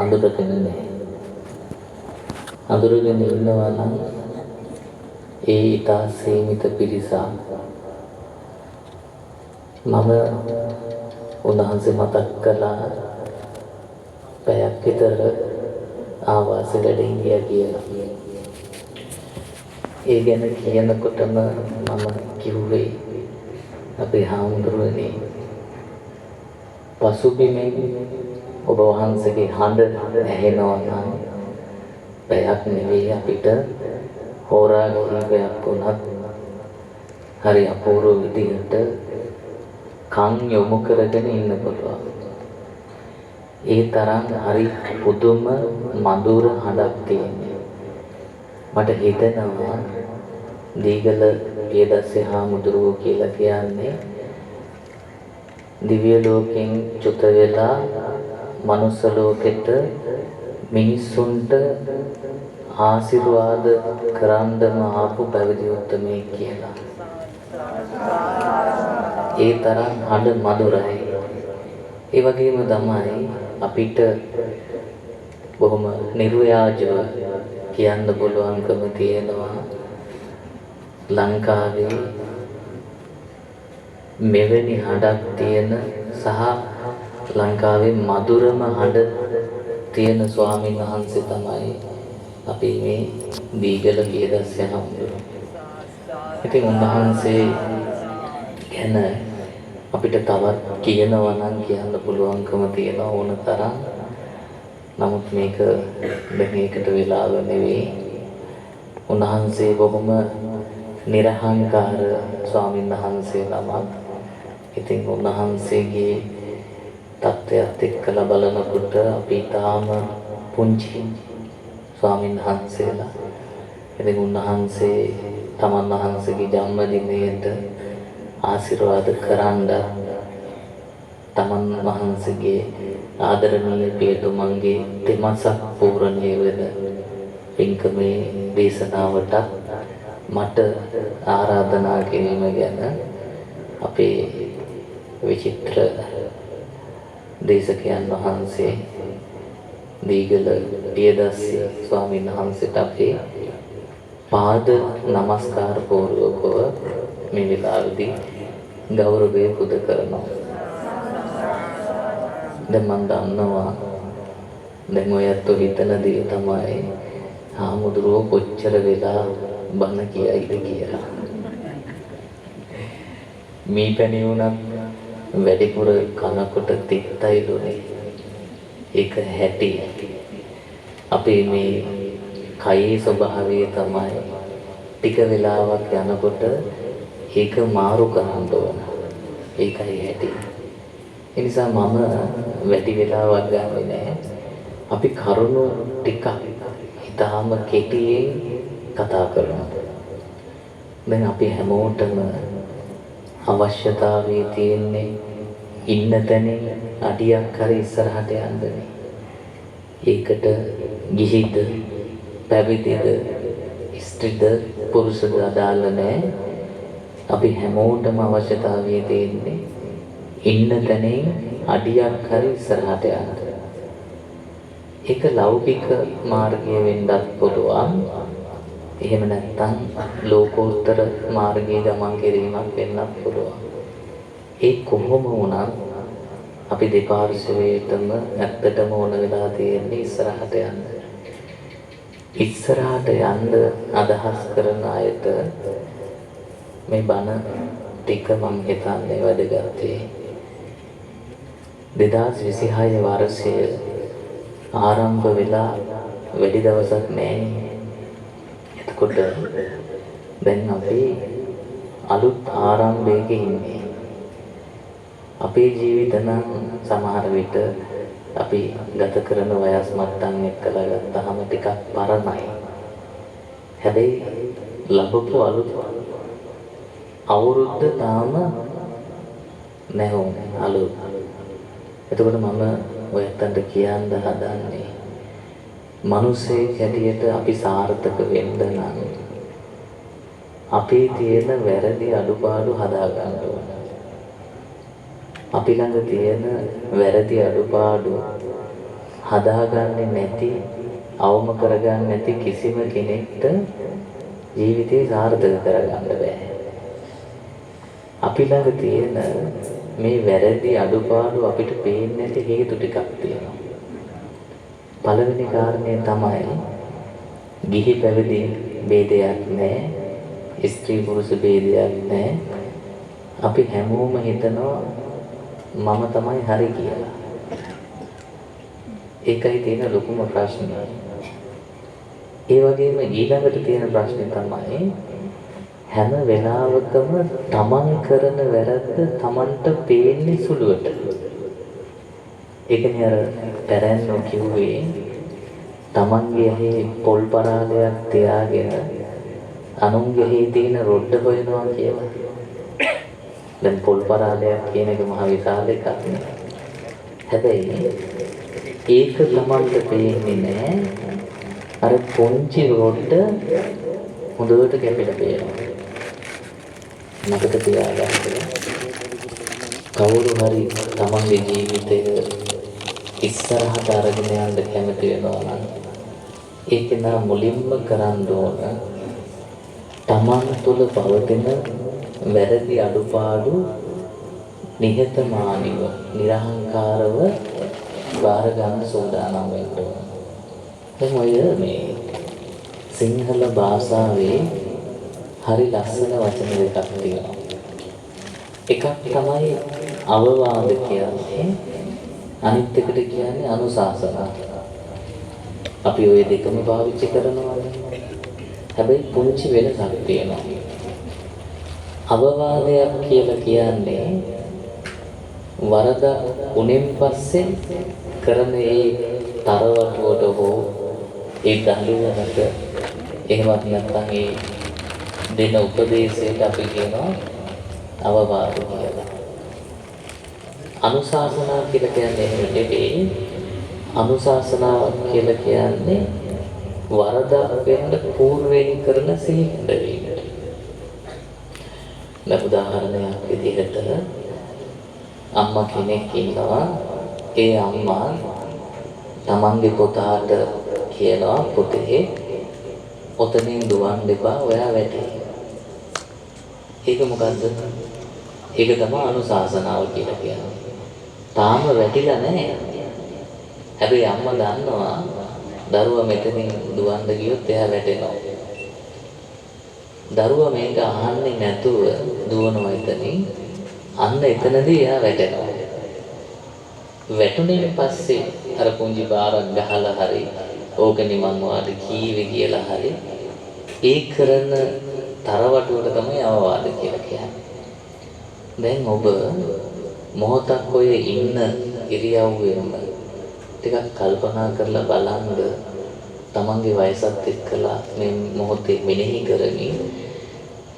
අඳුරගෙන නැහැ. අඳුරගෙන ඉන්නවා නම් ඒ ඉතා සීමිත පිරිසක්. මම උන්වහන්සේ මතක් කළා පැයක් විතර ආවාස වැඩ හිටියා කියලා. ඒ ගැන කියනකොටම මම කිව්වේ අපේ හාමුදුරුවනේ පසුබිමෙන් ඔබ වහන්සේගේ හඬ ඇහෙනවා නම් පැයක් නෙවෙයි අපිට හෝරා කිහිපයක් වුණත් හරි අපූර්ව විදිහට කන් යොමු කරගෙන ඉන්න පුළුවන්. ඒ තරම් හරි පුදුම මధుර හඬක් තියෙනවා. මට හිතෙනවා දීගල පියදස්සේ හාමුදුරුවෝ කියලා කියන්නේ දිව්‍ය ලෝකෙන් චුත වෙලා මනුස්ස ලෝකෙට මිනිස්සුන්ට ආශිර්වාද කරන්නම ආපු පැවිදි උත්තමයෙක් කියලා. ඒ තරම් හඬ මధుරයි. ඒ වගේම තමයි අපිට බොහොම නිර්ව්‍යාජව කියන්න පුළුවන්කම තියෙනවා ලංකාවේ මෙවැනි හඬක් තියෙන සහ ලංකාවේ මధుරම හඬ තියෙන ස්වාමීන් වහන්සේ තමයි අපි මේ දීගල පියදස්ස හාමුදුරුවෝ. ඉතින් උන්වහන්සේ ගැන අපිට තවත් කියනවා නම් කියන්න පුළුවන්කම තියෙනවා ඕන තරම්. නමුත් මේක දැන් ඒකට වෙලාව නෙවෙයි. උන්වහන්සේ බොහොම නිරහංකාර ස්වාමීන් වහන්සේ නමක්. ඉතින් උන්වහන්සේගේ තත්ත්වයත් එක්කලා බලනකොට අපි තාම පුංචි ස්වාමීන් වහන්සේලා. ඉතින් උන්වහන්සේ තමන් වහන්සේගේ ජන්මදිනයට ආශිර්වාද කරන්න තමන් වහන්සේගේ ආදරණීය පියතුමන්ගේ තෙමසක් පූර්ණය වෙන පින්කමේ දේශනාවට මට ආරාධනා කිරීම ගැන අපේ විචිත්‍ර දේශකයන් වහන්සේ දීගල පියදස්සි ස්වාමීන් වහන්සේට අපේ පාද නමස්කාර පූර්වකව මේ වෙලාවේදී ගෞරවය පුද කරනවා. දැන් මම දන්නවා දැන් ඔයත් හිතන දේ තමයි හාමුදුරුවෝ කොච්චර වෙලා බණ කියයිද කියලා. මී පැණි වුණත් වැඩිපුර කනකොට තිත්තයිලුනේ. ඒක හැටි. අපේ මේ කයේ ස්වභාවය තමයි ටික වෙලාවක් යනකොට ඒක මාරු කරන්න ඕන. ඒකයි හැටි. ඒ නිසා මම වැඩි වෙලාවක් ගන්නෙ නෑ. අපි කරුණු ටිකක් ඉතාම කෙටියෙන් කතා කරනවා. දැන් අපි හැමෝටම අවශ්‍යතාවය තියෙන්නේ ඉන්න තැනින් අඩියක් හරි ඉස්සරහට යන්නනේ. ඒකට ගිහිද පැවිදිද ස්ත්‍රීද පුරුෂද අදාළ නෑ. අපි හැමෝටම අවශ්‍යතාවය තියෙන්නේ ඉන්න තැනින් අඩියක් හරි ඉස්සරහට යන්න. ඒක ලෞකික මාර්ගය වෙන්නත් පුළුවන්. එහෙම නැත්නම් ලෝකෝත්තර මාර්ගයේ ගමන් කිරීමක් වෙන්නත් පුළුවන්. ඒ කොහොම වුණත් අපි දෙපාර්ශ්වයටම ඇත්තටම ඕන වෙලා තියෙන්නේ ඉස්සරහට යන්න. ඉස්සරහට යන්න අදහස් කරන අයට මේ බණ ටික මං හිතන්නේ වැදගත් වෙයි. 2026 වර්ෂය ආරම්භ වෙලා වැඩි දවසක් නෑනේ. එතකොට දැන් අපි අලුත් ආරම්භයක ඉන්නේ. අපේ ජීවිත නම් සමහර විට අපි ගත කරන වයස් මට්ටම් එක්කලා ගත්තාම ටිකක් පරණයි. හැබැයි ලැබපු අලුත් අවුරුද්ද තාම නැහුම් අලුත්. එතකොට මම ඔයත්තන්ට කියන්න හදන්නේ මිනිස්සෙක් හැටියට අපි සාර්ථක වෙන්න නම් අපේ තියෙන වැරදි අඩුපාඩු හදා ගන්න ඕන. අපි ළඟ තියෙන වැරදි අඩුපාඩු හදාගන්නේ නැති, අවම කරගන්නේ නැති කිසිම කෙනෙක්ට ජීවිතේ සාර්ථක කරගන්න බෑ. අපි ළඟ තියෙන මේ වැරදි අඩුපාඩු අපිට පේන්නේ නැති හේතු ටිකක් තියෙනවා. පළවෙනි කාරණය තමයි ගිහි පැවිදි ભેදයක් නැහැ, ස්ත්‍රී පුරුෂ ભેදයක් නැහැ. අපි හැමෝම හිතනවා මම තමයි හරි කියලා. ඒකයි තියෙන ලොකුම ප්‍රශ්නය. ඒ වගේම ඊළඟට තියෙන ප්‍රශ්නේ තමයි හැම වෙලාවකම තමන් කරන වැරද්ද තමන්ට පේන්නේ සුළුවට. ඒකනේ අර පැරැන්නෝ කිව්වේ තමන්ගේ ඇහි පොල් පරාලයක් තියාගෙන අනුන්ගේ ඇහි තියෙන රොඩ හොයනවා කියලා. දැන් පොල් පරාලයක් කියන එක මහ විශාල එකක් නේ. හැබැයි ඒක තමන්ට පේන්නේ නෑ. අර පොන්චි රොඩ හොඳට කැපිලා පේනවා. මතක තියාගන්න, කවුරු හරි තමන්ගේ ජීවිතය ඉස්සරහට අරගෙන යන්න කැමති වෙනවා නම් ඒක නා මුලින්ම කරන්න ඕන තමන් තුළ පවතින වැරදි අඩුපාඩු නිහතමානීව නිරහංකාරව බාර ගන්න සූදානම් වෙන්න ඕන. දැන් ඔය මේ සිංහල භාෂාවේ හරි ලස්සන වචන දෙකක් තියෙනවා. එකක් තමයි අවවාද කියන්නේ, අනිත් එකට කියන්නේ අනුශාසනා. අපි ඔය දෙකම පාවිච්චි කරනවානේ. හැබැයි පුංචි වෙනසක් තියෙනවා. අවවාදයක් කියලා කියන්නේ වරදක් උනෙන් පස්සේ කරන ඒ තරවටුවට හෝ ඒ දඬුවමට, එහෙමත් නැත්නම් ඒ දෙන උපදේශයට අපි කියනවා අවවාද කියලා. අනුශාසනා කියලා කියන්නේ එහෙම නෙවෙයි. අනුශාසනාවක් කියලා කියන්නේ වරදක් වෙන්න පූර්වයෙන් කරන සිහි කැඳවීමට. දැන් උදාහරණයක් විදිහට අම්මා කෙනෙක් ඉන්නවා. ඒ අම්මා තමන්ගේ පුතාට කියනවා, පුතේ ඔතනින් දුවන්න එපා, ඔයා වැටේ. ඒක මොකද්ද? ඒක තමයි අනුශාසනාව කියලා කියන්නේ. තාම වැටිලා නැහැ. හැබැයි අම්මා දන්නවා දරුවා මෙතනින් දුවන්න ගියොත් එයා වැටෙනවා. දරුවා මේක අහන්නේ නැතුව දුවනවා එතනින්. අන්න එතනදී එයා වැටෙනවා. වැටුණෙන් පස්සේ අර පුංචි බාරක් ගහලා හරි ඕකනේ මං ඔයාට කීවේ කියලා හරි ඒ කරන තරවටුවට තමයි අවවාද කියලා කියන්නේ. දැන් ඔබ මොහොතක් ඔය ඉන්න ඉරියව්වෙම ටිකක් කල්පනා කරලා බලන්න, තමන්ගේ වයසත් එක්කලා මේ මොහොතේ මෙනෙහි කරමින්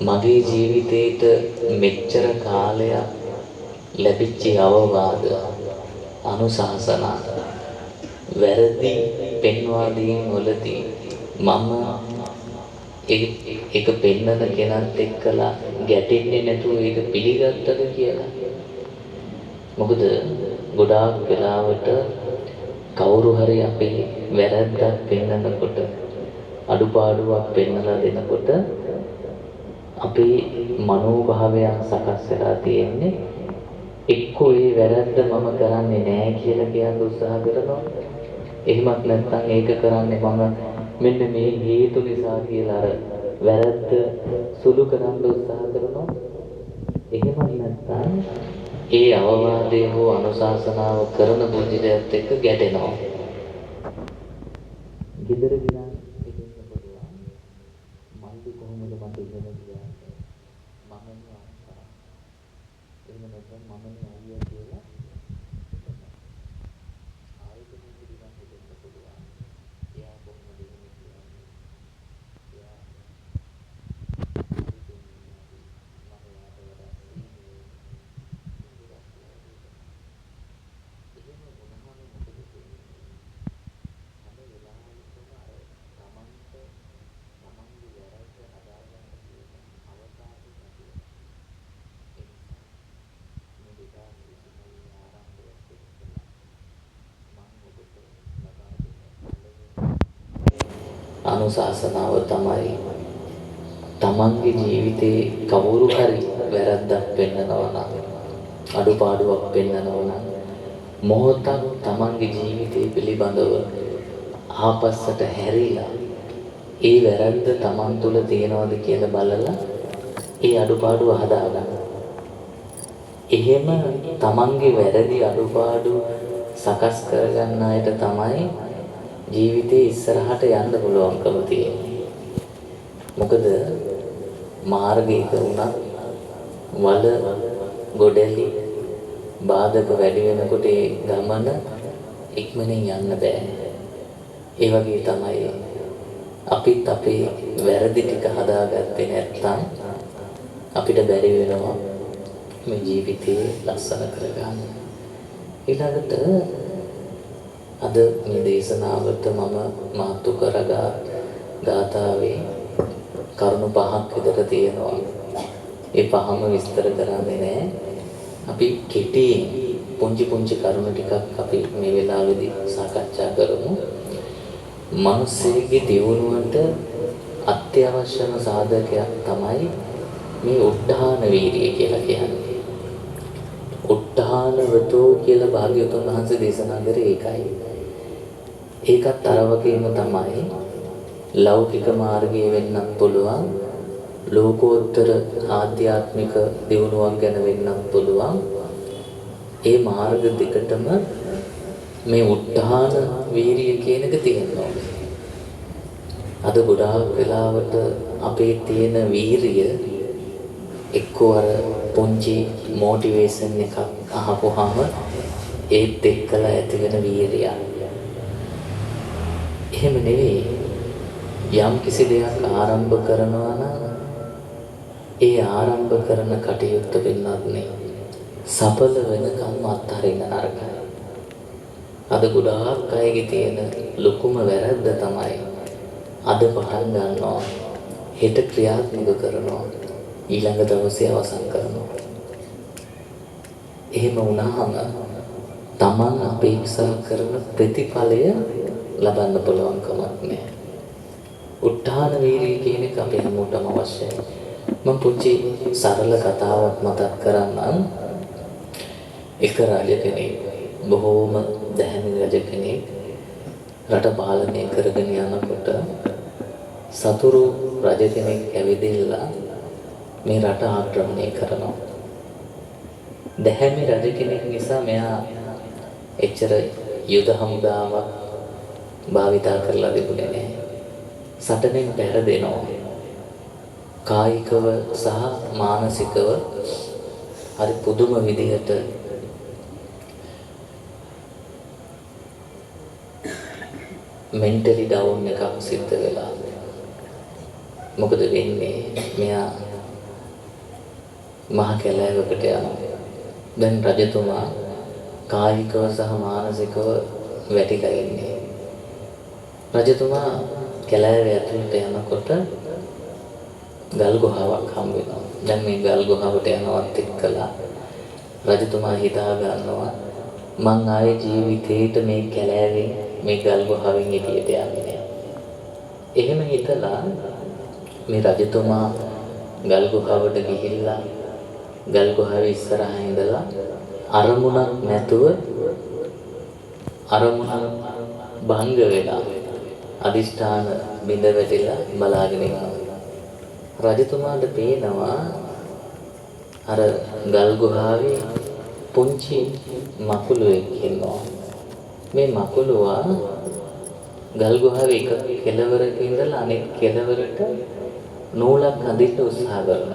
මගේ ජීවිතේට මෙච්චර කාලයක් ලැබිච්ච අවවාද, අනුශාසනා, වැරදි පෙන්වා දීම් වලදී මම ඒක පෙන්නන කෙනත් එක්කලා ගැටෙන්නේ නැතුව ඒක පිළිගත්තද කියලා. මොකද ගොඩාක් වෙලාවට කවුරු හරි අපේ වැරද්දක් පෙන්නනකොට, අඩුපාඩුවක් පෙන්නලා දෙනකොට අපේ මනෝභාවයන් සකස් වෙලා තියෙන්නේ එක්කෝ ඒ වැරද්ද මම කරන්නේ නෑ කියලා කියන්න උත්සාහ කරනවා. එහෙමත් නැත්නම් ඒක කරන්නේ මම මෙන්න මේ හේතු නිසා කියලා අර වැරද්ද සුළු කරන්න උත්සාහ කරනවා. එහෙමත් නැත්නම් ඒ අවවාදය හෝ අනුශාසනාව කරන පුජ්‍යලයත් එක්ක ගැටෙනවා. ගෙදර ගියා හිතෙන්න පුළුවන් මල්ලි කොහොමද මට එහෙම කියන්නේ, මමනේ අක්කා, එහෙම නැත්නම් මමනේ අයියා කියලා හිතනවා. ආයෙත් පුජ්‍යලයන් හිතෙන්න පුළුවන් එයා කොහොමද එහෙම කියන්නේ, එයා මම එයාට වඩා සීනියර්. එහෙම වුණාම මොකද වෙන්නේ? හැම වෙලාවෙම අර තමන්ට තමන්ගේ වැරද්ද හදාගන්න තියෙන අවකාශය නැති වෙනවා. ඒ නිසා මේ 2026 අනුශාසනාව තමයි තමන්ගේ ජීවිතේ කවුරු හරි වැරද්දක් පෙන්නනවා නම්, අඩුපාඩුවක් පෙන්නනවා නම්, මොහොතක් තමන්ගේ ජීවිතය පිළිබඳව ආපස්සට හැරිලා ඒ වැරද්ද තමන් තුළ තියෙනවද කියලා බලලා ඒ අඩුපාඩුව හදාගන්න. එහෙම තමන්ගේ වැරදි අඩුපාඩු සකස් කරගන්න අයට තමයි ජීවිතේ ඉස්සරහට යන්න පුළුවන්කම තියෙන්නේ. මොකද මාර්ගයක වුණත් වල ගොඩැලි බාධක වැඩි වෙනකොට ඒ ගමන ඉක්මනින් යන්න බෑ. ඒ වගේ තමයි අපිත් අපේ වැරදි ටික හදාගත්තේ නැත්නම් අපිට බැරි වෙනවා මේ ජීවිතේ ලස්සන කරගන්න. ඊළඟට අද මේ දේශනාවට මම මාතු කරගත් ගාථාවේ කරුණු පහක් විතර තියෙනවා. ඒ පහම විස්තර කරන්නේ නෑ. අපි කෙටියෙන් පුංචි පුංචි කරුණු ටිකක් අපි මේ වෙලාවේදී සාකච්ඡා කරමු. මිනිස්සෙගේ දියුණුවට අත්‍යවශ්‍යම සාධකයක් තමයි මේ උත්ථාන වීරිය කියලා කියන්නේ. උත්ථානවතෝ කියලා භාග්‍යවතුන් වහන්සේ දේශනා කරේ ඒකයි. ඒකත් අර වගේම තමයි ලෞකික මාර්ගයේ වෙන්නත් පුළුවන්, ලෝකෝත්තර ආධ්‍යාත්මික දියුණුවක් ගැන වෙන්නත් පුළුවන්. ඒ මාර්ග දෙකටම මේ උත්ථාන වීරිය කියන එක තියෙනවා. අද ගොඩාක් වෙලාවට අපේ තියෙන වීරිය එක්කෝ අර පුංචි මොටිවේෂන් එකක් අහපුවාම ඒත් එක්කලා ඇති වෙන වීරියක්. එහෙම නෙවෙයි. යම් කිසි දෙයක් ආරම්භ කරනවා නම් ඒ ආරම්භ කරන කටයුත්ත වෙන්නත් නේ සඵල වෙනකම්ම අත්හරින්න නරකයි. අද ගොඩාක් අයගේ තියෙන ලොකුම වැරද්ද තමයි අද පටන් ගන්නවා, හෙට ක්‍රියාත්මක කරනවා, ඊළඟ දවසේ අවසන් කරනවා. එහෙම වුණාම තමන් අපේක්ෂා කරන ප්‍රතිඵලය ලබන්න පුළුවන් කමක් නෑ. උත්ථාන වීරිය කියන එක අපි හැමෝටම අවශ්‍යයි. මම පුංචි සරල කතාවක් මතක් කරන්නම්. එක රජ කෙනෙක්, බොහෝම දැහැමි රජ කෙනෙක්, රට පාලනය කරගෙන යනකොට සතුරු රජ කෙනෙක් ඇවිදින්න මේ රට ආක්‍රමණය කරනවා. දැහැමි රජ කෙනෙක් නිසා මෙයා එච්චර යුද හමුදාවක් භාවිතා කරලා තිබුණේ නෑ. සටනෙන් පැරදෙනවා. කායිකව සහ මානසිකව හරි පුදුම විදිහට මෙන්ටලි ඩවුන් එකක් සිද්ධ වෙලා. මොකද වෙන්නේ? මෙයා මහ කැලෑවකට යනවා. දැන් රජතුමා කායිකව සහ මානසිකව වැටිලා ඉන්නේ. රජතුමා කැලෑව ඇතුළට යනකොට ගල් ගුහාවක් හම්බ වෙනවා. දැන් මේ ගල් ගුහාවට යනවත් එක්කලා රජතුමා හිතා ගන්නවා මං ආයේ ජීවිතේට මේ කැලෑවෙන් මේ ගල් ගුහාවෙන් එළියට යන්නේ නෑ. එහෙම හිතලා මේ රජතුමා ගල් ගුහාවට ගිහිල්ලා ගල් ගුහාවේ ඉස්සරහා ඉඳලා අරමුණක් නැතුව අරමුණ භංග වෙලා අදිෂ්ඨාන බිඳ වැටිලා බලාගෙන ඉන්නවා. රජතුමාට පේනවා අර ගල් ගුහාවේ පුංචි මකුළුවෙක් ඉන්නවා. මේ මකුළුවා ගල් ගුහාවේ එක කෙළවරක ඉඳලා අනෙක් කෙළවරට නූලක් අඳින්න උත්සාහ කරනවා.